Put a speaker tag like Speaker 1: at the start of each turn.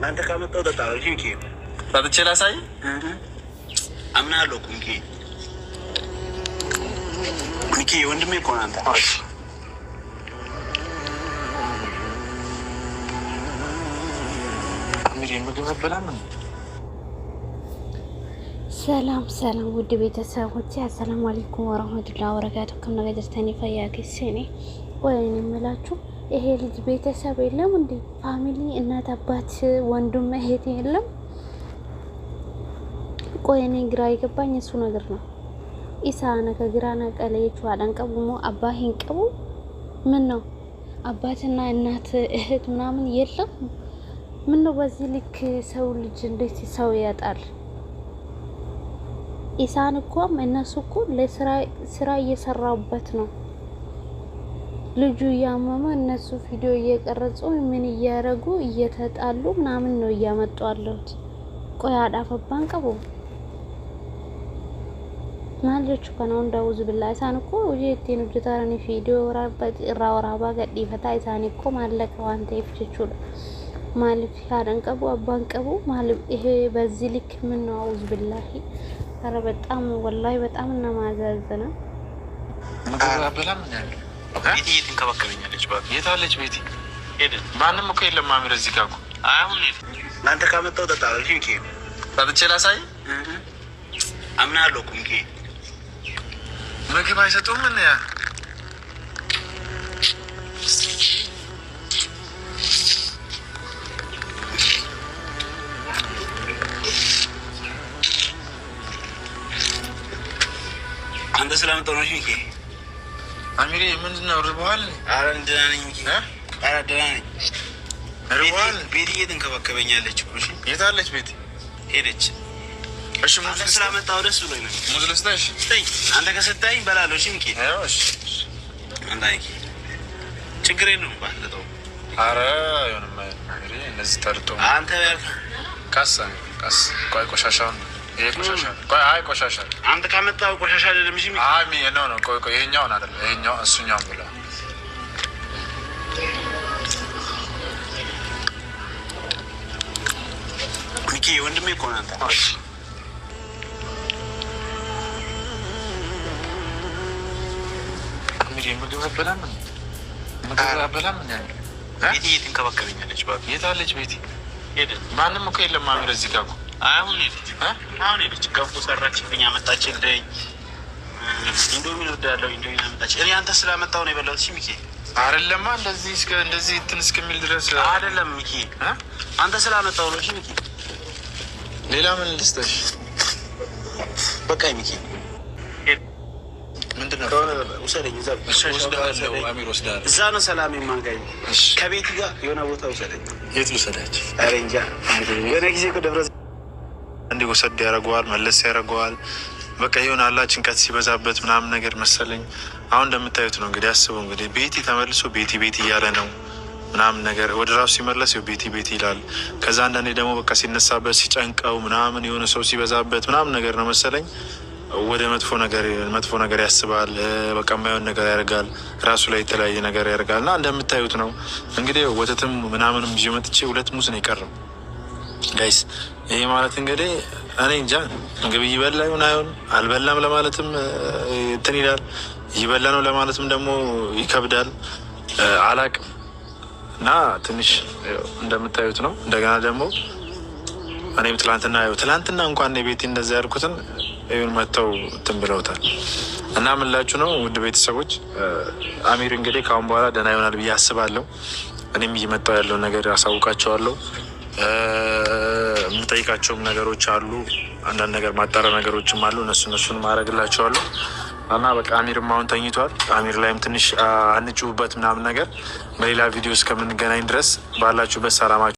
Speaker 1: አንተ ካመጣው ጠጣ። ሚኪ
Speaker 2: ጠጥቼ ላሳይ።
Speaker 1: አምናለሁ እኮ ሚኪ፣ ሚኪ ወንድሜ እኮ ነው አንተ።
Speaker 3: ሰላም ሰላም፣ ውድ ቤተሰቦች አሰላሙ አለይኩም ወረህመቱላሂ ወበረካቱ። ከምነገ ፈያገሴኔ ወይን የምላችሁ ይሄ ልጅ ቤተሰብ የለም እንዴ? Family፣ እናት አባት፣ ወንድም እህት የለም? ቆይ እኔ ግራ የገባኝ እሱ ነገር ነው። ኢሳነ ከግራ ነቀለየች አዳንቀቡሞ አባሂን ቀቡ ምን ነው አባትና እናት እህት ምናምን የለም? ምን ነው በዚህ ልክ ሰው ልጅ እንዴት ሰው ያጣል? ኢሳን እኮም እነሱ እኮ ለስራ ስራ እየሰራበት ነው። ልጁ እያመመ እነሱ ቪዲዮ እየቀረጹ ምን እያረጉ እየተጣሉ ምናምን ነው እያመጡ አለሁት። ቆይ አዳፈባን ቀቡ maal jechuu kana hunda uzu isaan እኮ hojii ittiin hojjetaranii viidiyoo irraa waraabaa gadhiifataa isaan እኮ maallaqa waan ta'eef jechuudha. Maaliif haadhan qabu abbaan qabu maaliif ይሄ በዚህ ልክ ምን ነው? አውዝ ብላሂ ኧረ በጣም ወላሂ በጣም እናማዛዝነ
Speaker 2: ቤቲ እየተንከባከበኛለች። የት አለች ቤቲ? ማንም እኮ የለም። አሚር እዚህ ጋር እኮ
Speaker 1: አሁን አንተ ካመጣው ጠጣ። ሚኪ
Speaker 2: ጠጥቼ ላሳይ።
Speaker 1: አምናለሁ እኮ ሚኪ።
Speaker 2: ምግብ አይሰጡም። ምን ያ
Speaker 1: አንተ ስላመጣው ነው ሚኪ።
Speaker 2: አሚሬ ምንድን ነው ርቦሃል?
Speaker 1: ኧረ ደህና ነኝ ሚኪ። ኧረ ደህና ነኝ።
Speaker 2: ርቦሃል?
Speaker 1: ቤቲ እየተንከባከበኛለች እኮ። እሺ
Speaker 2: የት አለች ቤቲ?
Speaker 1: ሄደች።
Speaker 2: እሺ ሙዝ
Speaker 1: አንተ ስላመጣው ደስ ብሎኝ ነው።
Speaker 2: ሙዝ ልስጥሽ?
Speaker 1: ስጠኝ። አንተ ከሰጠኸኝ እበላለሁ። እሺ ሚኪ።
Speaker 2: እሺ
Speaker 1: አንተ ሚኪ ችግር የለውም ባትሰጠው።
Speaker 2: ኧረ አይሆንም አሚሬ፣ እነዚህ ተርጦ
Speaker 1: አንተ
Speaker 2: ቀስ ቀስ። ቆይ ቆሻሻውን ይሄ ቆሻሻ ቆይ፣ አይ ቆሻሻ
Speaker 1: አንተ ካመጣው ቆሻሻ አይደለም። እሺ ሚኪ።
Speaker 2: አይ no no፣ ቆይ ቆይ፣ ይሄኛውን አይደለም፣ ይሄኛው እሱኛውን ብላ።
Speaker 1: ሚኪ ወንድሜ እኮ ነው አንተ።
Speaker 2: አሚሬ ምግብ አበላም ምግብ አበላም።
Speaker 1: ቤቲ እየተንከባከበኛለች።
Speaker 2: የት አለች ቤቲ? ማንም እኮ የለም። አሚር እዚህ ጋር እኮ
Speaker 1: አሁን ሄደች። አሁን ሄደች። ገንፎ ሰራችልኝ፣ አመጣችልኝ። ኢንዶሚን እወዳለሁ፣ ኢንዶሚን አመጣች። እኔ አንተ ስላመጣው ነው የበላሁት። እሺ ሚኪ።
Speaker 2: አይደለማ፣ እንደዚህ እስከ እንደዚህ እንትን እስከሚል ድረስ
Speaker 1: አይደለም ሚኪ፣ አንተ ስላመጣው ነው። እሺ ሚኪ።
Speaker 2: ሌላ ምን ልስጥሽ?
Speaker 1: በቃ ሚኪ።
Speaker 2: ምንድን ነው?
Speaker 1: ውሰደኝ፣ እዛ
Speaker 2: ወስደሃለሁ አሚር፣ ወስደሃለሁ።
Speaker 1: እዛ ነው ሰላም የማገኝ። ከቤቲ ጋር የሆነ ቦታ ውሰደኝ።
Speaker 2: የት ልውሰዳችሁ?
Speaker 1: ኧረ እንጃ። የሆነ ጊዜ እኮ ደብረ
Speaker 2: እንዲህ ወሰድ ያደርገዋል፣ መለስ ያደርገዋል። በቃ ይሆን አላ ጭንቀት ሲበዛበት ምናምን ነገር መሰለኝ። አሁን እንደምታዩት ነው እንግዲህ፣ አስቡ እንግዲህ ቤቲ ተመልሶ ቤቲ ቤቲ እያለ ነው ምናምን ነገር፣ ወደ ራሱ ሲመለስ ቤቲ ቤቲ ይላል። ከዛ አንዳንዴ ደግሞ በቃ ሲነሳበት ሲጨንቀው ምናምን የሆነ ሰው ሲበዛበት ምናምን ነገር ነው መሰለኝ ወደ መጥፎ ነገር መጥፎ ነገር ያስባል። በቃ የማይሆን ነገር ያደርጋል። ራሱ ላይ የተለያየ ነገር ያደርጋል። እና እንደምታዩት ነው እንግዲህ ወተትም ምናምንም ይዤ መጥቼ ሁለት ሙዝ ነው የቀረው guys። ይሄ ማለት እንግዲህ እኔ እንጃ ምግብ እየበላ ይሁን አይሁን፣ አልበላም ለማለትም እንትን ይላል፣ እየበላ ነው ለማለትም ደግሞ ይከብዳል። አላቅም። እና ትንሽ እንደምታዩት ነው። እንደገና ደግሞ እኔም ትላንትና ትላንትና እንኳን ቤቴ እንደዛ ያልኩትን ይሁን መጥተው እንትን ብለውታል። እና ምን ላችሁ ነው ውድ ቤተሰቦች፣ አሚር እንግዲህ ከአሁን በኋላ ደህና ይሆናል ብዬ አስባለሁ። እኔም እየመጣው ያለውን ነገር አሳውቃቸዋለሁ። የምጠይቃቸውም ነገሮች አሉ። አንዳንድ ነገር ማጣሪያ ነገሮችም አሉ። እነሱን ማድረግላቸዋለሁ። እና በቃ አሚርም አሁን ተኝቷል። አሚር ላይም ትንሽ አንጩሁበት ምናምን ነገር። በሌላ ቪዲዮ እስከምንገናኝ ድረስ ባላችሁበት ሰላማችሁ